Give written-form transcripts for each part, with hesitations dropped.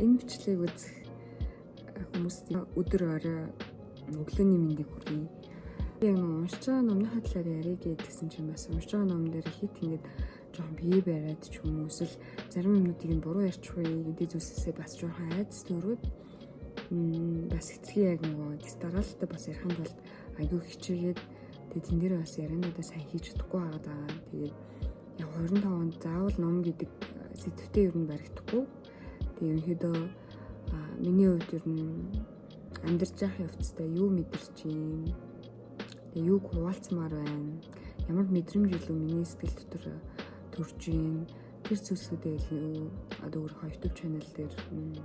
Энэ бичлэгийг үзэх хүмүүст өдөр орой өглөөний мэндийг хүргэе. Би яг нэг уншиж байгаа номны талаар ярих гэдгсэн чинь бас уншиж байгаа ном дээр хит ингээд жоохон бие бариад ч юм уу, эсвэл зарим юмнуудыг нь буруу ярьчихвээ гэдэг зүйлсээсээ бас жоохон айдас төрөөд, бас хэтэрхий яг нөгөө тест дараалалтай бас ярихын тулд айгүй хичээгээд, тэгээд тэн дээр бас яриануудаа сайн хийж чадахгүй байгаа даа. Тэгээд яг 25 онд заавал ном гэдэг сэдвтэй ер нь баригдахгүй. Тэгээд ерөнхийдөө миний хувьд ер нь амьдарч явах явцдаа юу мэдэрч юм, тэгээ юуг хуваалцмаар байна, ямар мэдрэмж илүү миний сэтгэл дотор төрж юм, тэр зүйлсүүдээ илүү одоо өөрийнхөө YouTube channel дээр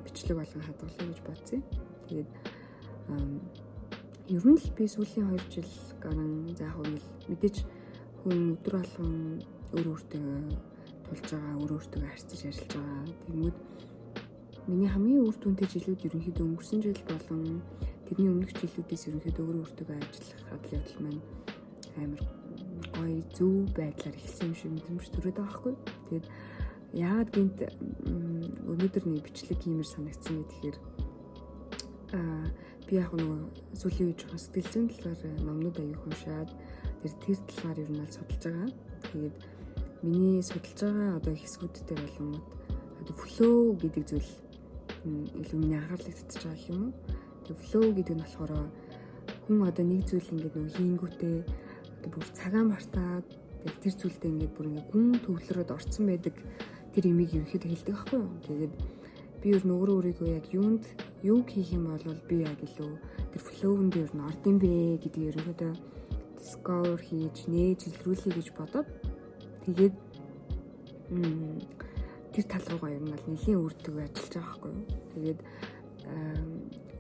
бичлэг болгон хадгалъя гэж бодсон. Тэгээд ер нь л би сүүлийн 2 жил гарan за яг нэг мэдээж хүн өдөр болгон өөр өөртөө тулж байгаа, өөр өөртөө харьцаж ярилж байгаа. Тэгмүүд миний хамгийн үр дүнтэй жилүүд ерөнхийдөө өнгөрсөн жил болон тэрний өмнөх жилүүдээс ерөнхийдөө өөр өөртөө ажиллах адал явдал маань амар гоё зөв байдлаар эхэлсэн юм шиг мэдрэмж төрөөд байгаа байхгүй. Тэгээд яагаад гинт өнөөдөр нэг бичлэг хиймэр санагдсан вэ гэхээр би яг нөгөө сүүлийн үед жоохон сэтгэл зүйн талаар номнууд аяг уншаад тэр талаар ер нь аль судалж байгаа. Тэгээд миний судалж байгаа одоо хэсгүүдтэй болонгууд одоо flow гэдэг зүйл илүү миний анхаарлыг татж байгаа юм уу? Тэгээ flow гэдэг нь болохоор хүн одоо нэг зүйл ингээд нөгөө хийнгүүтээ одоо бүр цагаан мартаад яг тэр зүйлдээ ингээд бүр ингээд гүн төвлөрөөд орцсон байдаг тэр имийг ерөнхийдөө хэлдэг байхгүй юу? Тэгээд би ер нь өөрөө өөрийгөө яг юунд юуг хийх юм бол би яг илүү тэр flow-нд ер нь орд юм бэ гэдэг ерөнхийдөө discover хийж, нээж илрүүлэе гэж бодоод, тэгээд тэр тал руугаа ер нь бол нэлийн үрдэг ажиллаж байгаа байхгүй юу. Тэгээд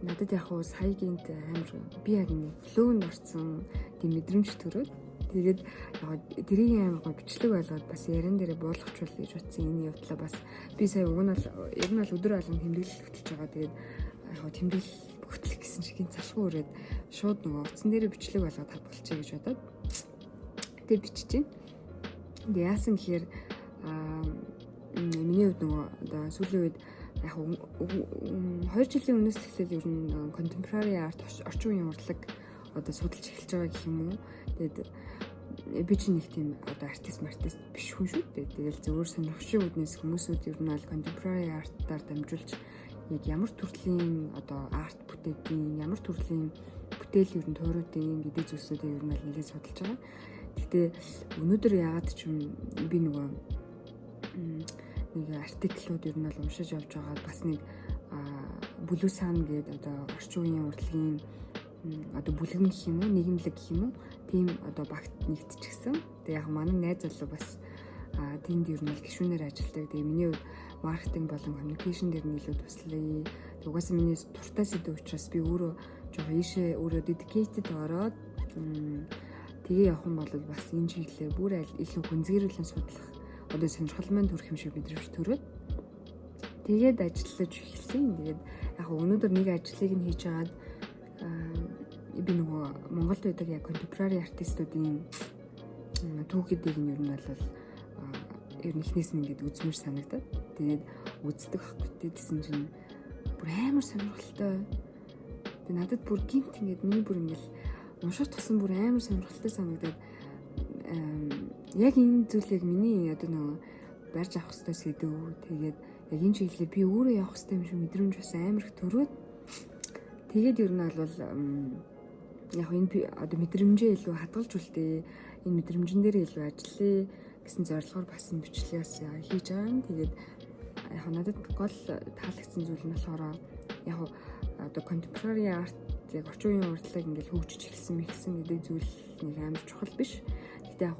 надад яг хуу сая гинт амар би яг нэг flow-нд орсон тийм мэдрэмж төрөөд, тэгээд яг тэрийг амар гоо бичлэг болгоод бас яран дээрээ буулгачвал гэж утсан энэ явдлаа бас би сая уг нь бол ер нь бол өдөр болгон тэмдэглэл хөтлөж байгаа. Тэгээд яг тэмдэглэл хөтлөх гэсэн шиг энэ залхуу өрөөд шууд нөгөө утсан дээрээ бичлэг болгоод хадгалчихъя гэж бодоод тэгээд бичиж байна. Тэгээд яасан гэхээр миний хувьд нөгөө одоо сүүлийн үед яг 2 жилийн өмнөөс л эхлээл ер нь contemporary art, орчин үеийн урлаг одоо судалж эхэлж байгаа гэх юм уу. Тэгээд би чинь нэг тийм одоо артист мартист биш хүн шүү дээ. Тэгэл зөвөр сонирхшийн үүднээс хүмүүсүүд ер нь аль contemporary art-аар дамжуулж яг ямар төрлийн одоо арт бүтээдийн, ямар төрлийн бүтээл ер нь тойруудын гэдэг зүйлсүүдийг ер нь аль нэлээд судалж байгаа. Гэхдээ өнөөдөр яагаад ч юм би нөгөө нэг article ууд ер нь бол уншиж явж байгаа, бас нэг Бүлүүсан гэдэг одоо орчин үеийн урлагийн одоо бүлгэм гэх юм уу, нийгэмлэг гэх юм уу, тийм одоо багт нэгтчихсэн. Тэгээ яг манай найз залуу бас тэнд ер нь бол гишүүнээр ажилладаг. Тэгээ миний хувьд маркетинг болон communication дээр нь илүү туслая. Тэг угаасаа миний дуртай сэдэв учраас би өөрөө жоохон ийшээ өөрөө dedicated ороод тэгээ явах юм бол бас энэ чиглэлээр бүр илүү гүнзгийрүүлэн судлах одоо сонирхол маань төрөх юм шиг мэдрэмж төрөөд тэгээд ажиллаж эхэлсэн. Тэгээд яг өнөөдөр нэг ажлыг нь хийж агаад би нөгөө Монголд байдаг яг contemporary артистуудын түүхүүдийг нь ер нь бол ер нь эхнээс нь ингээд үзмэр санагдаад, тэгээд үздэг байхгүй. Тэгсэн чинь бүр амар сонирхолтой. Тэгээд надад бүр гинт ингээд миний бүр ингээд уншаад тасан бүр амар сонирхолтой санагдаад, яг энэ зүйлийг миний одоо нөгөө барьж авах хэрэгтэй сэдв. Тэгээд яг энэ чиглэлээр би өөрөө явах хэрэгтэй юм шиг мэдрэмж бас амар их төрөөд, тэгээд ер нь бол яг энэ одоо мэдрэмжээ илүү хадгалж үлдээ. Энэ мэдрэмжэн дээр илүү ажиллая гэсэн зорилгоор бас энэ бичлэгээс хийж байгаа юм. Тэгээд яг надад гол таалагдсан зүйл нь болохоор яг одоо contemporary art, яг орчин үеийн урлаг ингээл хөгжиж эхэлсэн мэгсэн гэдэг зүйл нэг амар чухал биш. Гэтэ яг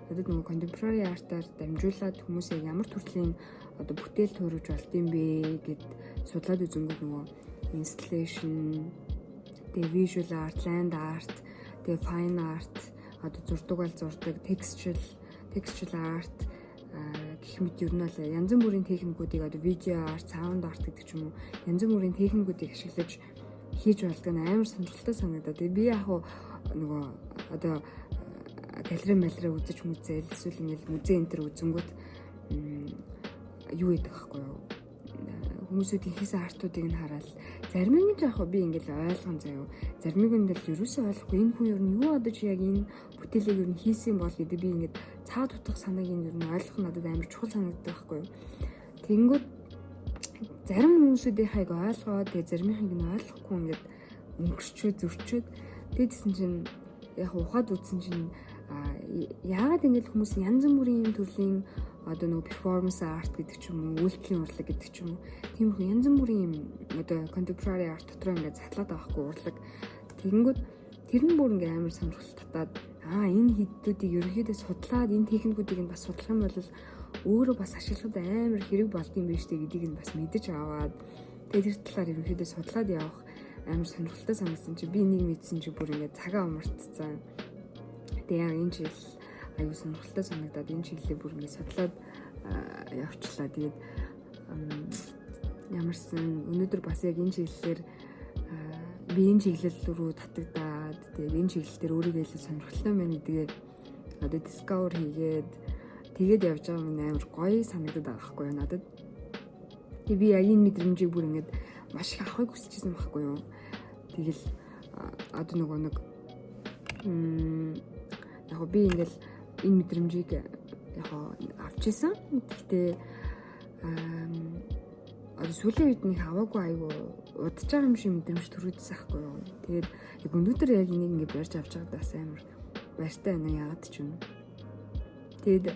надад нөгөө contemporary art-аар дамжуулаад хүмүүс яг ямар төрлийн одоо бүтээл төрөж болд юм бэ гэд судлаад үзэнгүүт нөгөө installation, тэгээ visual art, land art, тэгээ fine art, одоо зурдаг бол зурдаг, textual art гэх мэт ер нь бол янз бүрийн техникүүдийг, одоо video art, sound art гэдэг ч юм уу, янз бүрийн техникүүдийг ашиглаж хийж болдог нь амар сонирхолтой санагдаад. Тэгээ би яг нөгөө одоо галерей малерей үзэж мүзээл эсвэл ингээл музей энэ төр үзэнгүүт юу гэдэг байхгүй юу? Хүмүүсүүдийн хийсэн art уудыг нь хараад зарим нь яг би ингээл ойлгон заяо. Зарим нь л ерөөсөө ойлгохгүй, энэ хүн ер нь юу одоо чи яг энэ бүтээлийг ер нь хийсэн бол гэдэг би ингээд цаад утга санааг нь ер нь ойлгох надад амар чухал санагддаг байхгүй юу. Тэгэнгүүт зарим хүмүүсүүдийнхээ ойлгоод, тэгээ заримынхыг нь ойлгохгүй ингээд өнгөрчөөд зөрчөөд тэгдсэн чинь яг ухаад үзсэн чинь яагаад ингэж хүмүүс янз бүрийн юм төрлийн одоо нөгөө performance art гэдэг ч юм уу, үйлдэлийн урлаг гэдэг ч юм уу, тиймэрхүү янз бүрийн юм одоо contemporary art дотор ингээд затлаад байгаа хгүй урлаг. Тэгэнгүүт тэр нь бүр ингээд амар сонирхол татаад, энэ хэдүүдийг ерөнхийдөө судлаад, энэ техникүүдийг нь бас судлах юм бол өөрөө бас ашиглахад амар хэрэг болдог юм байна штэ гэдгийг нь бас мэдэж аваад, тэгээд тэр талаар ерөнхийдөө судлаад явах амар сонирхолтой санагдсан чи би нэг мэдсэн чи бүр ингээд цагаа умартцсан. Тэгээ яг энэ жил аюу сонирхолтой санагдаад энэ чиглэлээ бүр ингээд судлаад явчлаа. Тэгээд ямарсан өнөөдөр бас яг энэ чиглэлээр би энэ чиглэл рүү татагдаад, тэгээд энэ чиглэл дээр өөрийгөө илүү сонирхолтой байна гэдгээ одоо discover хийгээд, тэгээд явж байгаа юм амар гоё санагдаад байгаа байхгүй юу надад. Тэгээ би яг энэ мэдрэмжийг бүр ингээд маш их авахыг хүсэж байсан байхгүй юу. Тэгэл одоо нөгөө нэг яг би ингээл энэ мэдрэмжийг яг авч исэн. Гэхдээ одоо сүүлийн үед нэг аваагүй айгу удаж байгаа юм шиг мэдрэмж төрөөдсөн байхгүй юу. Тэгээд яг өнөөдөр яг энийг ингээд барьж авч байгаад бас амар баяртай байна, яагаад ч юм. Тэгээд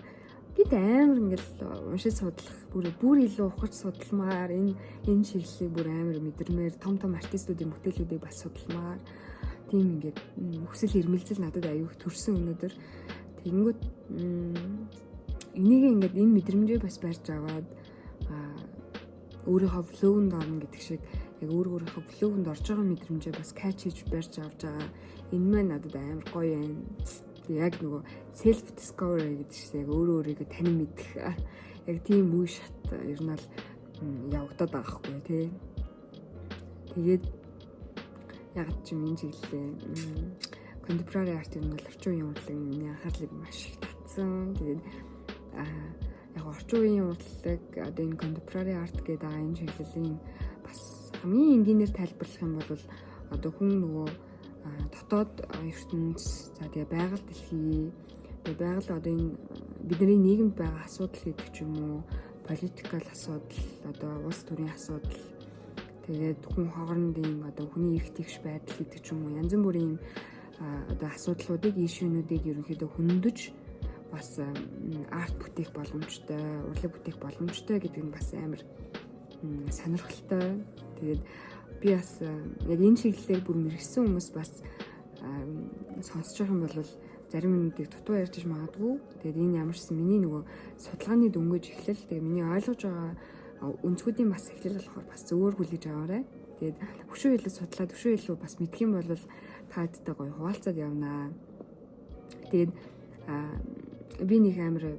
бид амар ингээл уншиж судлах, бүр бүр илүү ухаж судалмаар, энэ чиглэлийг бүр амар мэдэрмээр, том том артистуудын бүтээлүүдийг бас судалмаар тийм ингээд хүсэл эрмэлзэл надад аюух төрсөн өнөөдөр. Тэгэнгүүт энийг ингээд энэ мэдрэмжээ бас барьж аваад өөрийнхөө flow нд орно гэдэг шиг яг өөрийнхөө flow нд орж байгаа мэдрэмжээ бас catch хийж барьж авч байгаа. Энэ маань надад амар гоё юм. Яг нөгөө self discovery гэдэг чинь яг өөрөө өөрийгөө танин мэдэх яг тийм үе шат ер нь л явагдаад байгаа хгүй тий. Тэгээд яг ч юм энэ чиглэлээ contemporary art ер нь бол орчин үеийн урлаг миний анхаарлыг маш их татсан. Тэгээд яг орчин үеийн урлаг, одоо энэ contemporary art гэдэг байгаа энэ чиглэлийн бас хамгийн энгийнээр тайлбарлах юм бол одоо хүн нөгөө дотоод ертөнц, за тэгээ байгаль дэлхий, тэгээ байгаль одоо энэ бидний нийгэмд байгаа асуудал гэдэг ч юм уу, political асуудал, одоо улс төрийн асуудал, тэгээд хүн хоорондын одоо хүний эрх тэгш байдал гэдэг ч юм уу, янз бүрийн одоо асуудлуудыг, issue нүүдийг ерөнхийдөө хөндөж бас art бүтээх боломжтой, урлаг бүтээх боломжтой гэдэг нь бас амар сонирхолтой. Тэгээд би бас яг энэ чиглэлээр бүр мэргэсэн хүмүүс бас сонсож байгаа юм бол зарим юмнуудыг дутуу ярьж магадгүй. Тэгээд энэ ямарсан миний нөгөө судалгааны дөнгөж эхлэл, тэгээд миний ойлгож байгаа өнцгүүдийн бас эхлэл болохоор бас зөвөр хүлээж аваарай. Тэгээд өшөө илүү судлаад, өшөө илүү бас мэдэх юм бол таадтай гоё хуваалцаад явнаа. Тэгээд би нэг амар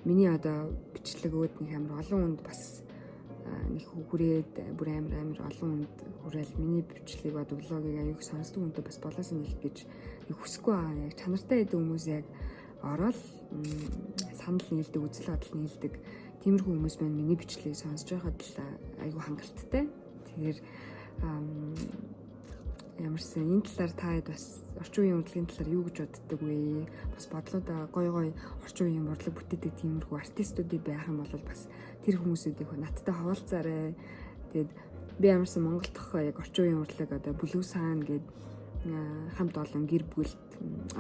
миний одоо бичлэгүүд нэг амар олон хүнд бас нэг хүрээд, бүр амар амар олон хүнд хүрээл, миний бичлэг одоо vlog ыг аюух сонсдог хүнтэй бас болоос нэг гэж нэг хүсэхгүй байгаа. Яг чанартай байдаг хүмүүс яг ороод санал нийлдэг, үзэл бодол нийлдэг тиймэрхүү хүмүүс маань миний бичлэгийг сонсож байхад л айгүй хангалттай. Тэгэхээр ямарсан энэ талаар та хэд бас орчин үеийн урлагийн талаар юу гэж боддог вэ? Бас бодлоодаа гой гой орчин үеийн урлаг бүтээдэг тиймэрхүү артистуудыг байх юм бол бас тэр хүмүүсүүдийг надтай хаваалцаарай. Тэгээд би ямарсан Монгол дахь яг орчин үеийн урлаг одоо Blue Sun гээд хамт олон гэр бүлд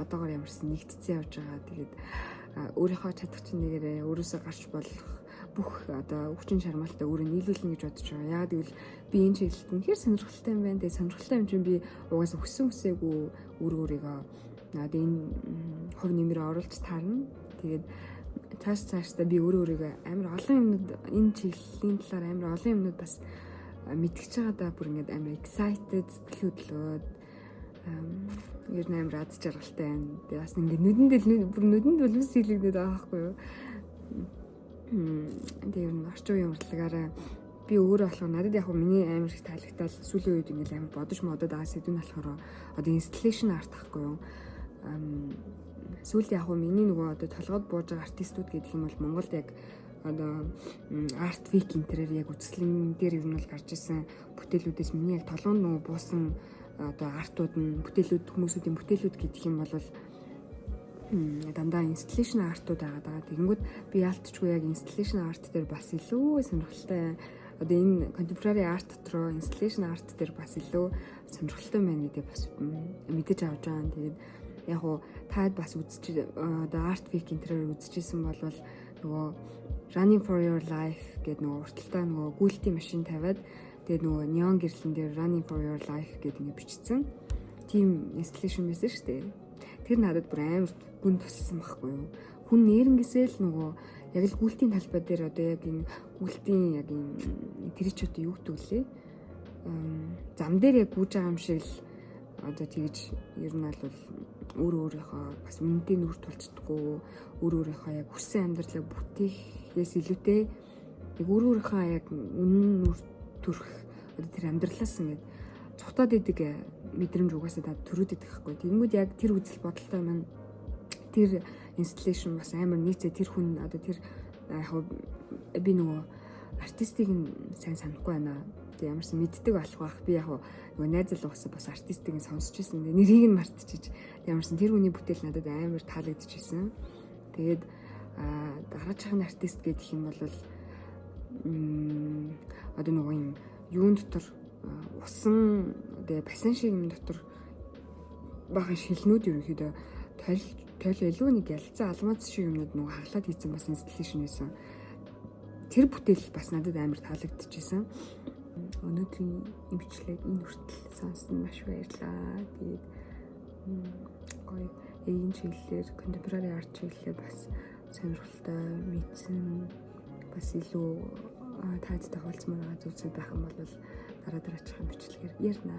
одоогор ямарсан нэгтцэн явж байгаа. Тэгээд өөрийнхөө чадах чинээрээ өөрөөсөө гарч болох бүх одоо хүчин чармаалтаа өөрөө нийлүүлнэ гэж бодож байгаа. Яагаад гэвэл би энэ чиглэлд үнэхээр сонирхолтой юм байна. Тэгээ сонирхолтой юм чинь би угаасаа хүссэн хүсээгүй өөр өөрийгөө одоо энэ хувь нэмрээ оруулж таарна. Тэгээд цааш цаашдаа би өөрөө өөрийгөө амар олон юмнууд, энэ чиглэлийн талаар амар олон юмнууд бас мэдгэж байгаадаа бүр ингээд амар excited, сэтгэл хөдлөөд ер нь амар аз жаргалтай байна. Тэгээ бас ингээд нүдэнд л бүр нүдэнд булмс хийлэгдээд байгаа байхгүй юу. Тэгээ ер нь орчин үеийн урлагаараа би өөрөө болохоор надад яг миний амар их таалагдтал сүүлийн үед ингээд амар бодож модод байгаа сэдв нь болохоор одоо installation art ахгүй юу. Сүүлд яг миний нөгөө одоо толгойд бууж байгаа артистууд гэдэг юм бол Монголд яг одоо Art Week энэ тэрээр яг үзэсгэлэн дээр ер нь бол гарч исэн бүтээлүүдээс миний яг толгойнд нөгөө буусан одоо art ууд нь, бүтээлүүд, хүмүүсүүдийн бүтээлүүд гэдэг юм бол дандаа installation art ууд байгаа даа. Тэгэнгүүт би яалтчгүй яг installation art дээр бас илүү сонирхолтой, одоо энэ contemporary art дотроо installation art дээр бас илүү сонирхолтой байна гэдэг бас мэдэж авч байгаа. Тэгээд яг уу таад бас үзэж, одоо Art Week энэ тэрээр үзчихсэн бол нөгөө "Running for your life" гэдэг нөгөө урталтаа нөгөө гүйлтийн машин тавиад, тэгээд нөгөө неон гэрлэн дээр "Running for your life" гэдэг ингэ бичсэн. Тийм installation байсан шүү дээ. Тэр надад бүр амар гүн туссан байхгүй юу? Хүн нэрнгээсээ л нөгөө яг л гүйлтийн талбай дээр одоо яг энэ гүйлтийн яг энэ тэр чи одоо юу гэдэг лээ? Зам дээр яг гүйж байгаа юм шиг л одоо тэгж ер нь бол өөр өөрийнхөө бас үнэтэй нүүр тулчдаггүй, өөр өөрийнхөө яг хүссэн амьдралыг бүтээхээс илүүтэй яг өөр өөрийнхөө яг үнэн нүүр төрх одоо тэр амьдралаас ингээд цухтаад идэг мэдрэмж угаасаа дад төрөөд идэх байхгүй. Тэгэнгүүт яг тэр үзэл бодолтой маань тэр installation бас амар нийцээ. Тэр хүн одоо тэр яг би нөгөө артистыг нь сайн санахгүй байна. Тэг ямарсан мэддэг болох байх. Би яг нөгөө найз залуугаас бас артистыг нь сонсч ирсэн. Тэгээ нэрийг нь мартчихэж. Ямарсан тэр хүний бүтээл надад амар таалагдчихсэн. Тэгээд дараачих нь артист гэдэг юм бол одоо нөгөө юм юун дотор, усан одоо басан шиг юм дотор бахан шилнүүд ерөнхийдөө тойл тойл илүү нэг ялцсан алмаз шиг юмнууд нөгөө хаглаад хийсэн бас installation байсан. Тэр бүтээл бас надад амар таалагдчихсан. Өнөөдрийн имжлэг энэ хүртэл сонссон маш баярлалаа. Тэгээд гоё энэ чиглэлээр, contemporary art чиглэлээр бас сонирхолтой мэдсэн, бас илүү таадтай хуваалцмаар байгаа зүйлсүүд байх юм бол дараа дараачихын бичлэгээр ярина.